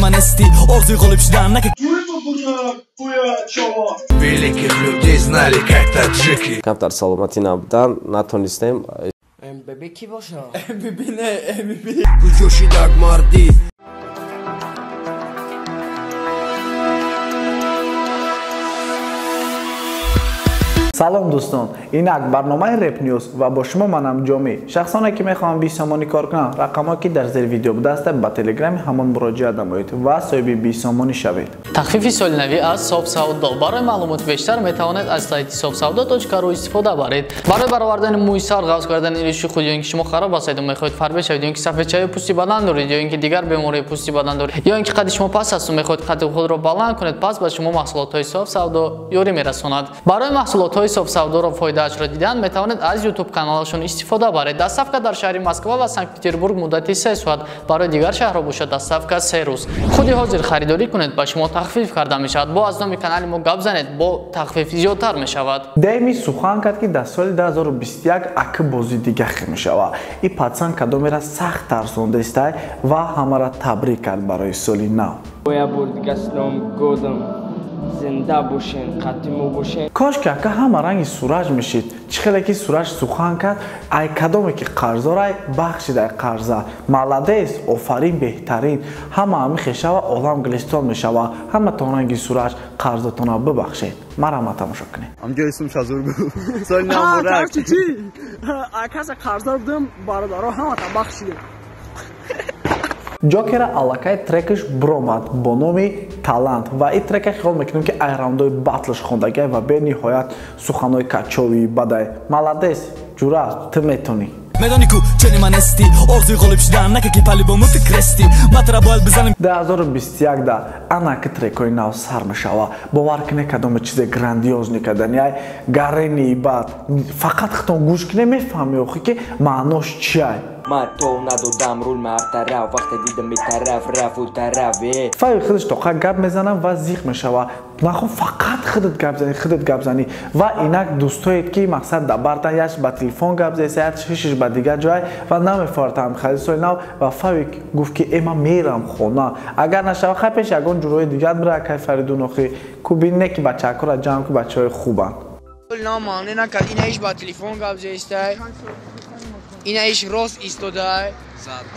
манести, орзуи ғолиб шудан наки. Великих людей знали как таджики. Камтар саломатӣ набудан, натонистем. МББ ки боша? МББ не, МББ. Куҷо шидак мардӣ? Салом дӯстон, инак барномаи Rap News ва бо шумо манам Ҷомӣ. Шахсоне ки мехоҳанд 20 сомонӣ кор кунанд, рақамҳое ки дар зери видео будааст ба телеграми ҳамон муроҷиат намоед ва соҳиби 20 сомонӣ шавед. Тахфифи солинавӣ аз Софсавдо. Барои маълумоти бештар метавонед аз сайти sofsavdo.ru истифода баред. Барои баровардани мӯи сар, ғафз кардани ириши худ ё ин ки шумо хароб ҳастед ва мехоҳед фарбе шавед, ё ин ки сафедчаи пӯсти бадан доред, ё ин ки дигар бемории пӯсти бадан доред, ё ин ки қади шумо паст аст ва мехоҳед қади худро баланд кунед, пас ба шумо маҳсулотҳои Софсавдо ёрӣ мерасонад. Барои маҳсулотҳои Софсавдоро фоидаашро дидан метавонед аз YouTube каналашон истифода баред. Доставка дар шаҳри Москва ва Санкт-Петербург муддати 3 соат, барои дигар шаҳрҳо бошад доставка 3 рӯз. Худи ҳозир харидорӣ кунед, ба шумо тахфиф карда мешавад. Бо аз номи канали мо гап занед, бо тахфиф зиёдтар мешавад. Деми сухан кард ки дар соли 2021 аки бозӣ дига хел мешавад. И пацан кадомера сахт тарсондестай ва ҳамаро табрик кард барои соли нав. Боя бурдига с Новым годом. Зинда бошен, қатиму бошен. Кош ки ака ҳама ранги Сураҷ мешид. Чӣ хеле ки Сураҷ сухан кард, ай кадоме ки қарздор ай бахшид ай қарза. Молодец, офарин, беҳтарин. Ҳама ҳами хешава олам гулистон мешава. Ҳаматон ранги Сураҷ қарзотонро бибахшед. Марҳамат тамошо кунед. Амҷо исм Шазур гу. Соли нав муборак. Чӣ чӣ? Акаса қарздор будам, бародаро ҳамата бахшидем. Ҷокера аллакай трекаш бромад бо номи Талант ва ин трека хиёл мекунем ки ай раундои батлш хондагай ва бениҳоят суханҳои качови бадай. Молодец, ҷура, ту метонӣ. Медонӣ ку чени манести, орзуи ғолиб шудан нака ки палибому фикрести. Матра бояд бизанем. 2021 да анаки трекҳои нав сар мешава. Бовар кунед кадоме чизе грандиозни кардани ай гарени бад. Фақат хитон гӯш кунед мефаҳмӣ охи ки маънош чиай. Ман то надодам рул ма ҳар тараф, вақте дидам бетараф рафу тараф. Фави худаш тоқа гап мезанам ва зиқ мешава. Нахо фақат худат гап зани, худат гап зани. Ва инак дӯстоед ки мақсад дар бартан яш ба телефон гап зеса, яш ҳишиш ба дигар ҷой ва намефаҳмам хари соли нав. Ва Фави гуфт ки э ман мерам хона. Агар нашава хай пеш ягон ҷурои дигар бира кай Фаридун охи. Ку бин не ки бачаҳакора ҷамъ ки бачаҳои хубанд. На маъне накард, ина иш ба телефон гап зестай. Ина иш рост истодай.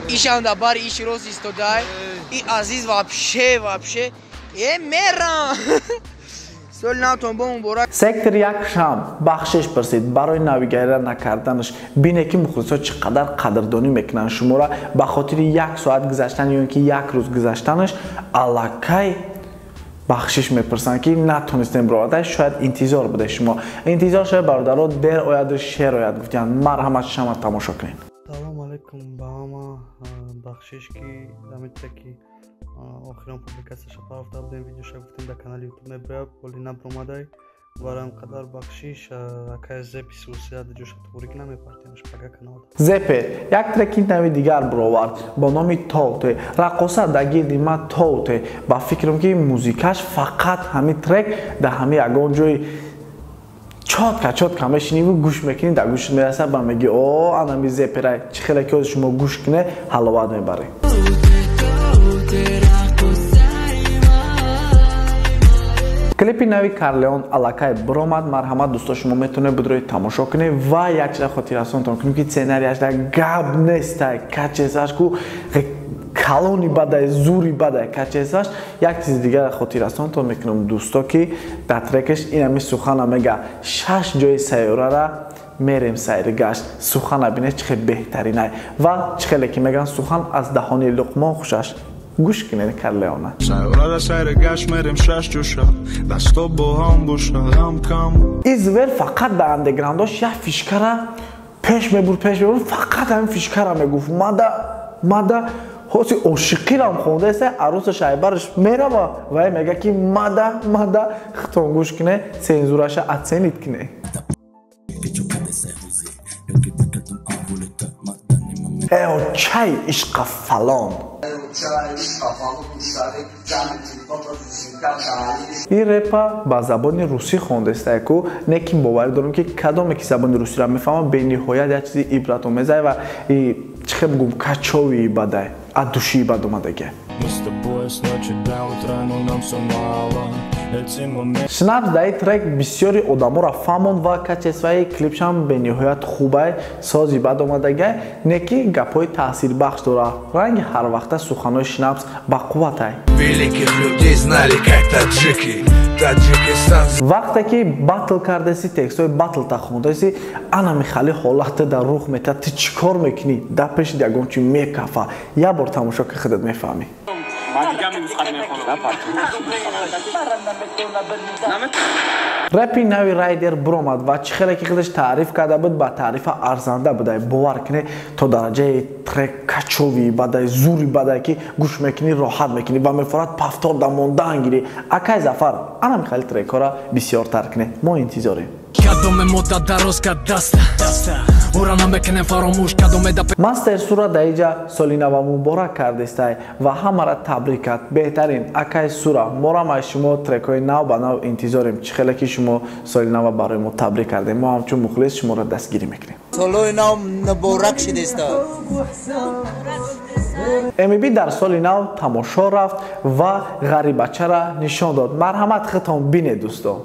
Ишам да бари иш рост истодай. И Азиз вообще вообще э мерам. Соли навтон бо муборак. Сектор як шам бахшиш пурсид барои навигарира накарданаш. Бине ки мухлисо чӣ қадар қадрдонӣ мекунанд шуморо ба хотири як соат гузаштан ё ин ки як рӯз гузаштанаш аллакай бахшиш мепурсанд ки натонистем бародар, шояд интизор буде шумо. Интизор шояд бародаро дер ояду шер ояд гуфтиянд. Марҳамат шама тамошо кунед. Салом алейкум ба ҳама. Бахшиш ки дамита ки охирон публикатсияша парафта будем, видеоша гуфтем дар канали YouTube меброяд, боли набромадай. Барои қадар бахшиш. Акай Зепи сусия ҷоша торик намепартемаш пага канал. Зепе як треки нави дигар бировард бо номи Тоуте. Раққоса дар гирди ма Тоуте. Ба фикрам ки музикаш фақат ҳамин трек дар ҳамин ягон ҷои чотка чотка мешиниву гӯш мекунӣ, дар гӯшт мерасад ва мегӣ о анами Зеперай. Чӣ хеле ки ҳозир шумо гӯш кунед ҳаловат мебаред. Клипи нави Карлеон аллакай биромад. Марҳамат дӯсто, шумо метавонед бидроед тамошо кунед ва як чиза хотиррасонтон кунем ки сценарияш дар гап нестай, качесаш ку калони бадай, зури бадай качесаш. Як чизи дигар хотиррасонтон мекунам дӯсто ки дар трекаш инами сухана мега 6 ҷои сайёрара мерем сайри гашт. Сухана бинед чӣ хел беҳтаринай ва чӣ хеле ки мегӯянд сухан аз даҳони Луқмон хушаш. Гӯш кунед Карлеона. Сайёрада сайри гашт мерем 6 ҷоша, дасто бо ҳам боша, ғам кам. Извер фақат дар андеграундош як фишкара пеш мебурд, пеш мебурд, фақат ҳамин фишкара мегуфт. Мада, мада, ҳоси ошиқирам хондаеста, арӯса шайбараш мерава ва мега ки мада, мада, хитон гӯш кунед, цензураша оценит кунед. Э чай ишқа фалон. Ин репа ба забони русӣ хондеста ку, не ки боварӣ дорам ки кадоме ки забони русиро мефаҳмад бениҳоят як чизи ибратомезай ва чӣ хел бигӯм качови бадай, аз душии бад омадагия. Мы с тобой с ночи до утра, но нам все мало. Шнапс дар ин трек бисёри одаморо фаҳмонд ва качествои клипшам бениҳоят хубай, сози бад омадагай, не ки гапҳои таъсирбахш дора. Ранги ҳарвақта суханҳои Шнапс бақувватай. Великих людей знали как таджики. Таджикистан. Вақте ки батл кардаси, текстҳои батлта хондаси, ана михали ҳолате дар рух метиҳад. Ту чӣ кор мекунӣ? Дар пеши ягон чи мекафа. Як бор тамошо ки худат мефаҳмӣ. Рэпи нави Райдер буромад ва чӣ хеле ки худаш таъриф карда буд, ба таърифа арзанда будай. Бовар кунед, то дараҷаи трек качови бадай, зури бадай, ки гӯш мекунӣ, роҳат мекунӣ ва мефорад пафтор дар мондан гирӣ. Акай Зафар, ана михали трекҳоро бисёртар кунед, мо интизорем. Мастер Сура дар инҷа соли нава муборак кардестай ва ҳамаро табрик кард. Беҳтарин акай Сура, морам аз шумо трекҳои нав ба нав интизорем. Чӣ хеле ки шумо соли нава барои мо табрик кардем, мо ҳамчун мухлис шуморо дастгирӣ мекунем. Солои нав муборак шудеста. МБ дар соли нав тамошо рафт ва ғарибачаро нишон дод. Марҳамат, худтон бинед, дӯсто.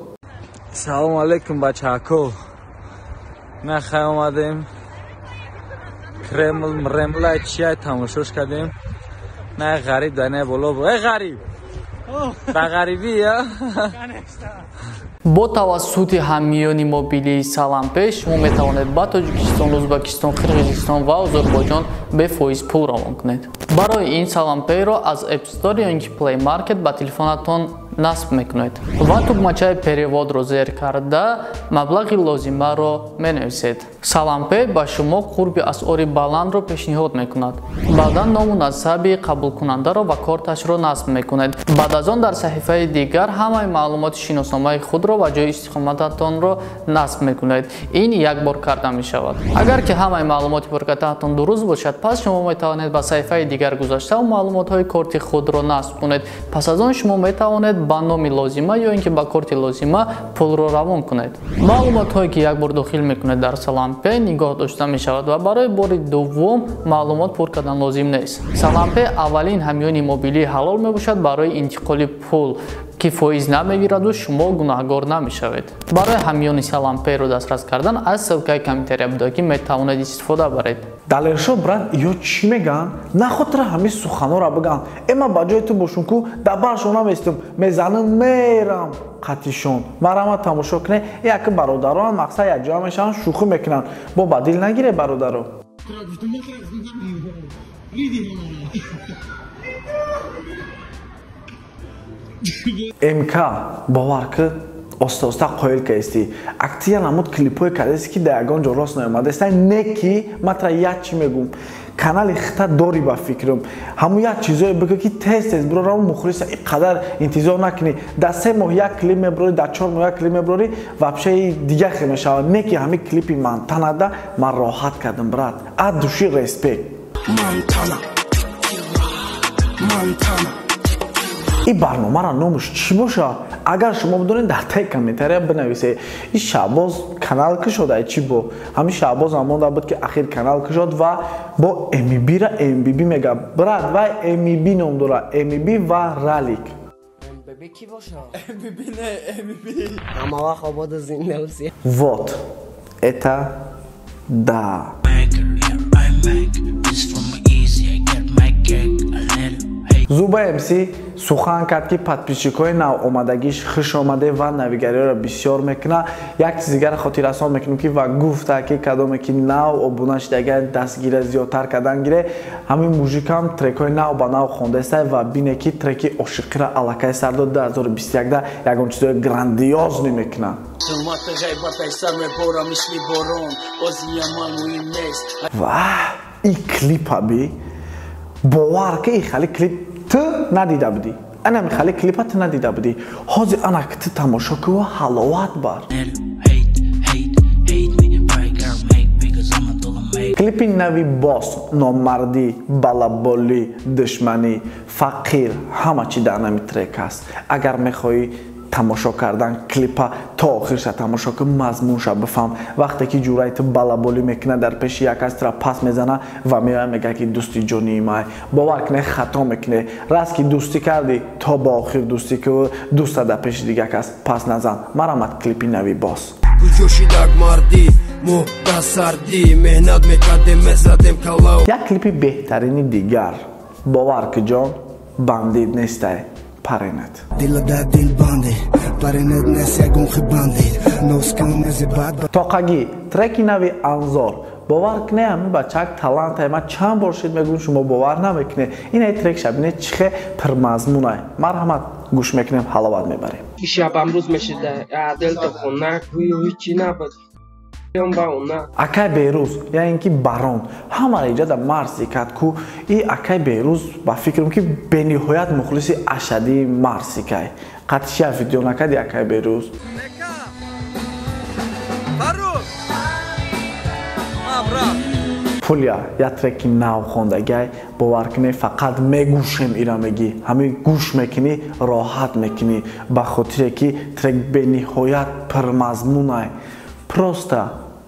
Салом алейкум, бачаҳако. Нахай омадем. Кремл, мремла чия тамошош кардем. На ғариб дар не боло. Эй ғариб. Ба ғарибӣ я? Бо тавассути ҳамиёни мобилии Салампей шумо метавонед ба Тоҷикистон, Ӯзбекистон, Қирғизистон ва Озарбойҷон бефоиз пул равон кунед. Барои ин Салампейро аз App Store ё ин ки Play Market ба телефонатон насб мекунед ва тугмачаи переводро зер карда маблағи лозимаро менависед. Салампей ба шумо қурби асъори баландро пешниҳод мекунад. Баъдан ному насаби қабулкунандаро ва корташро насб мекунед. Баъд аз он дар саҳифаи дигар ҳамаи маълумоти шиносномаи худро ва ҷои истиқомататонро насб мекунед. Ин як бор карда мешавад. Агар ки ҳамаи маълумоти пуркатаатон дуруст бошад, пас шумо метавонед ба саҳифаи дигар гузашта ва маълумотҳои корти худро насб кунед. Пас аз он шумо метавонед ба номи лозима ё ин ки ба корти лозима пулро равон кунед. Маълумотҳое ки як бор дохил мекунед дар Салампей нигоҳ дошта мешавад ва барои бори дуввум маълумот пур кардан лозим нест. Салампей аввалин ҳамёни мобилии ҳалол мебошад барои интиқоли пул, ки фоиз намегираду шумо гунаҳгор намешавед. Барои ҳамёни Салампейро дастрас кардан аз ссилкаи комментария буда ки метавонед истифода баред. Далершо брат, ё чӣ мегӯянд? Нахотира ҳамин суханҳоро бигӯянд. Э ман ба ҷои ту бошум ку, дар баршон наместум, мезанам мерам қатишон. Марҳамат, тамошо кунед. Яке бародарон мақсад якҷоя мешаванд, шӯхӣ мекунанд. Бо ба дил нагире, бародаро. МК бовар ки оста-оста қоил кардисти. Актия намуд клипҳое кардисти ки дар ягон ҷо рост наомадааст. Не ки ман тра як чӣ мегӯм, канали хита дорӣ ба фикрам. Ҳамун як чизое бигӯ ки тез-тез бирорам, мухлиса ин қадар интизор накунӣ. Дар 3 моҳ як клип мебирорӣ, дар 4 моҳ як клип мебирорӣ, вообще дигар хел мешавад. Не ки ҳамин клипи Монтанада ман роҳат кардам, брат. Аз души респект. Монтана. Монтана. Ин барномаро номаш чӣ бошад? Агар шумо бидонед, дар таи комментария бинависед. Ин Шаҳбоз канал кушода, чӣ бо? Ҳамин Шаҳбоз ҳам монда буд ки ахир канал кушод ва бо МБ-ра МББ мега. Брат, вай МБ ном дора, МБ ва Ралик. МББ ки бошад? МББ не, МБ. Ҳама вақт ободу зинда бошед. Вот. Это да. Зуба МС сухан кард ки подписчикҳои навомадагиш хуш омаде ва навигариҳоро бисёр мекунад. Як чиз дигарро хотиррасон мекунем ки ва гуфта ки кадоме ки нав обуна шудага дастгира зиёдтар кардан гире. Ҳамин мужикам трекҳои нав ба нав хондаеста ва бине ки треки ошиқиро аллакай сар дод 2021 ягон чизҳои грандиозне мекунад. Ва ин клипа би бовар ки ин хали клип ту надида будӣ. Ана михали клипа ту надида будӣ. Ҳозир ана ки ту тамошо кӣ ва ҳаловат бар. Клипи нави бос, номардӣ, балаболӣ, душманӣ, фақир, ҳама чӣ дар нами трек аст. Агар мехоҳӣ тамошо кардан клипа то охирша тамошо кун, мазмунша бифаҳм. Вақте ки ҷурай ту балаболӣ мекунад, дар пеши як кас тура пас мезана ва меояд, мегӯяд, ки дӯсти ҷонии май. Бовар кунед, хато мекунед. Раст ки дӯстӣ кардӣ, то ба охир дӯстӣ ку, дӯста дар пеши дигар кас пас назан. Марамад клипи нави боз. Куҷо шидак мардӣ, мо да сардӣ меҳнат мекардем, мезадем калав. Як клипи беҳтарини дигар. Бовар ки ҷон, бандит нестай, паренет. Дила да дил банди, паренет нест ягон хи бандит. Тоқагӣ, треки нави Анзор. Бовар кунед, ҳамин бачак талантай. Ман чанд бор шид мегӯм, шумо бовар намекунед. Инаи трек шабине чихе пирмазмунай. Марҳамат, гӯш мекунем, ҳаловат мебарем. Шабам рӯз мешида, дил то хона, гӯё ҳичи набуд. Акай Берӯз, я ин ки Барон, ҳамаро иҷода марси кард ку. И акай Берӯз, ба фикрам, ки бениҳоят мухлиси ашадии марсикай. Қатишия видео накарди акай Берӯз? Пулия як треки нав хондагай. Бовар кунед, фақат мегӯшем ира, мегӣ ҳамин гӯш мекунӣ, роҳат мекунӣ, ба хотире ки трек бениҳоят пирмазмунай. Просто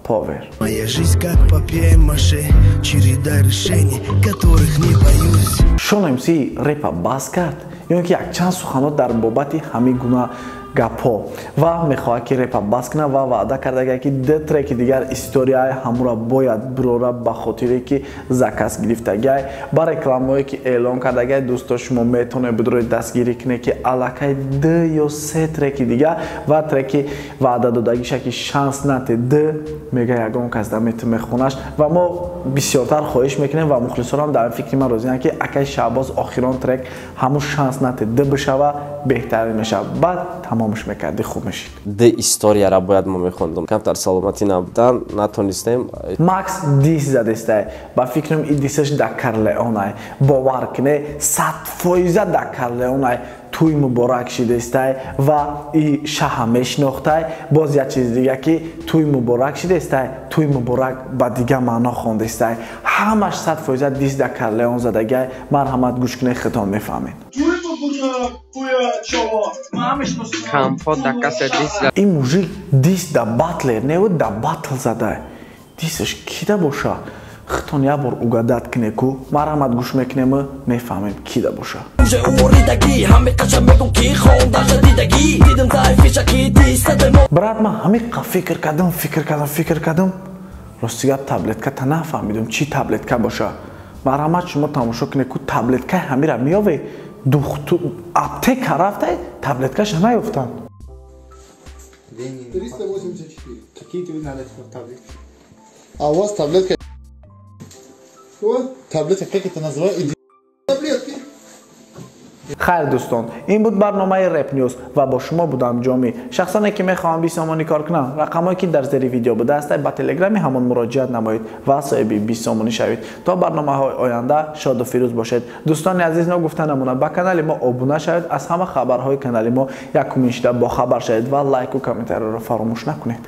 повер. Моя жизнь как папье-маше, череда решений, которых не боюсь. Шон МС репа бас кард ё ин ки якчанд суханот дар бобати ҳамин гуна гапҳо ва мехоҳад, ки репа бас кунад ва ваъда карда, ки ду треки дигар историяи ҳамура бояд бирора, ба хотире ки заказ гирифтагай ба рекламое ки эълон кардагай. Дӯсто, шумо метавонед бидрои дастгирӣ кунед, ки аллакай ду ё се треки дигар ва треки ваъда додагиша, ки шанс нате д мега, ягон кас дамету мехонаш. Ва мо бисёртар хоҳиш мекунем ва мухлисонам дар фикри ман розианд, ки акай Шаҳбоз охирон трек ҳамун шанс нате д бишава, беҳтарин мешавад. Баъд тамомш мекарди, хуб мешид. Д историяра бояд мо мехондум, камтар саломатӣ набудан, натонистем. Макс дис задестай. Ба фикрам, и дисаш да Карлеонай. Бовар куне, 100% да Карлеонай. Туй муборак шидестай ва и шаҳа мешинохтай. Боз як чиз дига, ки туй муборак шидестай, туй муборак ба дига маъно хондестай. Ҳамаш 100% дис да Карлеон задагай. Марҳамат, гӯш кунед, худтон мефаҳмед. Ин мужик дис да батлер неу, да батл задай. Дисаш кида боша, худтон як бор угадать кунед ку. Марҳамат, гӯш мекунему, мефаҳмем кида боша. Брат, ман ҳамиқа фикр кардам, фикр кардам, фикр кардам, рости гап, таблетка та нафаҳмидам, чӣ таблетка боша. Марҳамат, шумо тамошо кунед ку. Таблеткаи ҳамира меёве, духтур аптека рафтай, таблеткаша наёфтанд. 384. Какие тебе надо таблетки? А у вас таблетка? Что? Таблетка, как это называют? Таблетки. Хайр, дӯстон, ин буд барномаи Реп Нюз ва бо шумо будам Ҷомӣ. Шахсоне ки мехоҳанд 20 сомонӣ кор кунанд, рақамҳое ки дар зери видео будааст, ба телеграми ҳамон муроҷиат намоед ва соҳиби 20 сомонӣ шавед. То барномаҳои оянда шоду фирӯз бошед. Дӯстони азиз, ногуфта намонад, ба канали мо обуна шавед, аз ҳама хабарҳои канали мо якумин шида бохабар шавед ва лайку комментариро фаромӯш накунед.